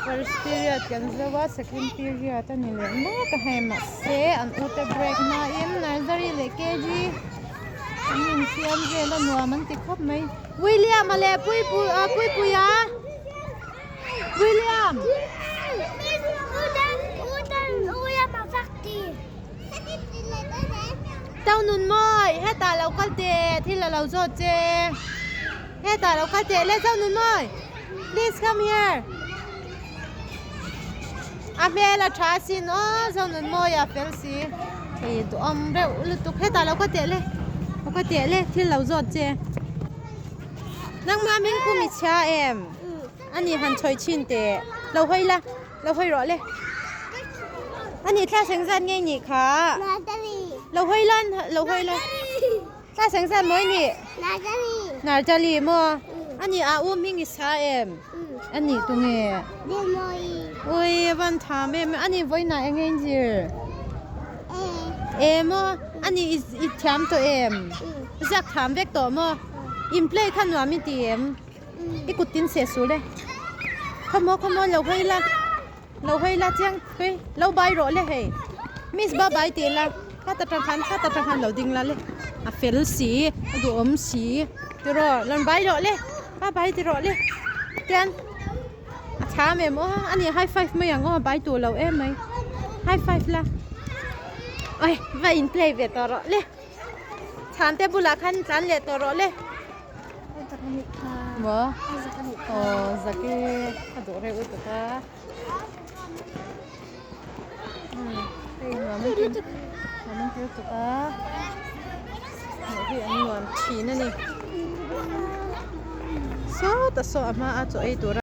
First period kan zo a second period a ni leh mek a hei mahse an ute break hmain nursery leh kg an infiam vel a nuam an ti khawp mai William a leh Puipui ah Puipuia William. Tau nun mawi hetah lo kal teh thil a lo zawt che hetah lo kal teh le Tau nun mawi please come here a hmel a tha sin aw Tau nun mawi a fel si hei duhawm reuh lutuk hetah lo kal teh le lo kal teh le thil lo zawt che nangmah hming kum i chhia em ani han chhawi chhin teh lo hawi la. Lo hawi rawh le. Ani thla seng zat ngei nih kha. Lo hawi lan lo hawi la. Thla seng zat mawi ni. Narjali maw. Ani a u hming i sa em. Ani tu nge. Ui van tham em ani vawiin ah eng eng zir. E maw ani i thiam tawh em. Ziak thiam vek tawh maw. In play kha nuam i ti em. I kut tin se sul e. Khawmaw khawmaw lo hawi la lo hawi la chiang hei lo bai rawh le hei miss ba bai tih la khata tang khan khata tang khan lo ding la le a fel si a duhawm si tiraw rawn bai rawh le ba bai ti rawh le tian a thlam em aw a ni high five mai ang aw bai tur lo em mai high five la oi va in play ve tawh rawh le chhan te bulah khan tlan leh tawh rawh le. Maw? Aw zaki a duh reuh lutuk a. Hei nuam an ti nuam an ti lutuk a. Hmuh hi an nuam thin a ni. Sawtah saw a hma a chaw ei tur a.